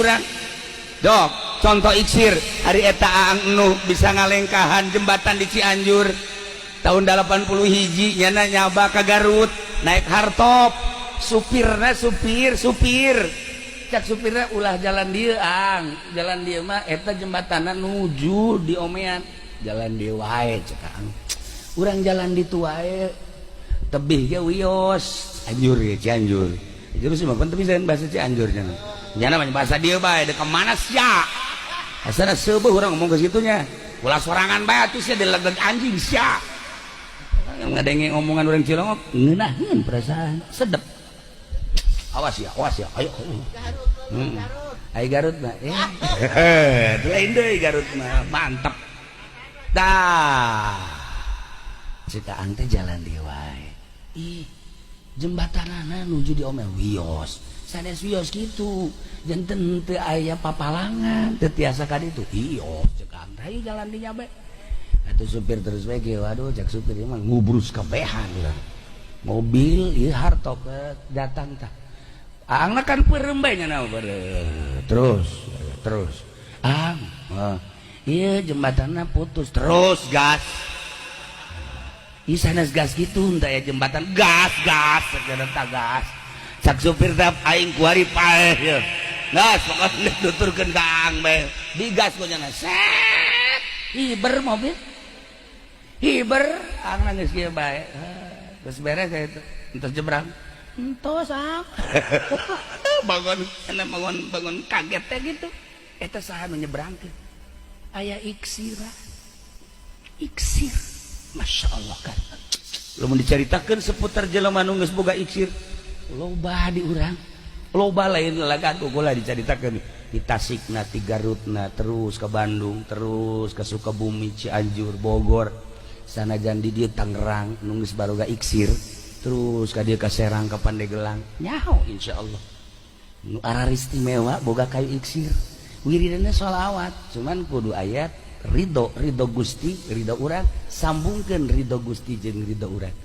urang. Dok, contoh iksir hari eta Aang nu bisa ngalengkahan jembatan di Cianjur tahun 80 hiji, nyana nyaba ke Garut naik hartop, supirna supir supir cak supirna, "Ulah jalan dia, Ang, jalan dia mah eta jembatanan nuju di omean, jalan dia wae," cek Ang. "Urang jalan ditu wae, tebih ge wios." Anjur ya, Cianjur. Cianjur sih mah tapi bahasa Cianjur nya. Nyana mah bahasa dia bae, dek kemana sia? Asana seubeuh urang ngomong ke situnya. Ulah sorangan bae atuh sia, dilegeg anjing sia. Ngadenge omongan orang Cilongok ngeunaheun perasaan sedep. Awas ya, awas ya, ayo. Ayo Garut mah. Eh, lain deui Garut mah, mantap. Dah. Cek Aang teh jalan dieu wae. Ih, jembatanana nuju di omel wios. Sanes wios kitu. Janten teu aya papalangan, teu tiasa ka ditu. Wios cek Aang teh, ayo jalan dinya bae. Atuh supir terus bae ge, waduh, cek supir ieu mah ngubrus kabehan lah. Mobil ieu hartop datang tah. Aangna kan peureum bae nya. Terus terus, "Ang, iya jembatannya putus." Terus gas. Ih, sanes gas gitu, entah ya jembatan, gas gas tak gas. Cak supir teh, "Aing kuari paeh ya." Gas pokoknya nuturkeun ka Aang bae, digas ku nya, set, hiber mobil, hiber. Aang nangis kieu bae. Terus beres ya itu, entos jebrang, entos. Ang bangun bangun bangun kaget teh gitu, eta saha nu nyebrangkeun? Aya iksira, iksir, Masya Allah kan. Lamun diceritakan seputar jelema nu geus boga iksir, loba di urang, loba. Lain laga kula diceritakeun di Tasikna, di Garutna, terus ke Bandung, terus ke Sukabumi, Cianjur, Bogor, sanajan di dieu Tangerang nu geus baroga iksir, terus ka dieu ka Serang, ka Pandeglang, nyaho insyaallah nu istimewa boga kayu iksir, wiridana sholawat. Cuman kudu ayat ridho, ridho Gusti, ridho urang, sambungkeun ridho Gusti jeung ridho urang.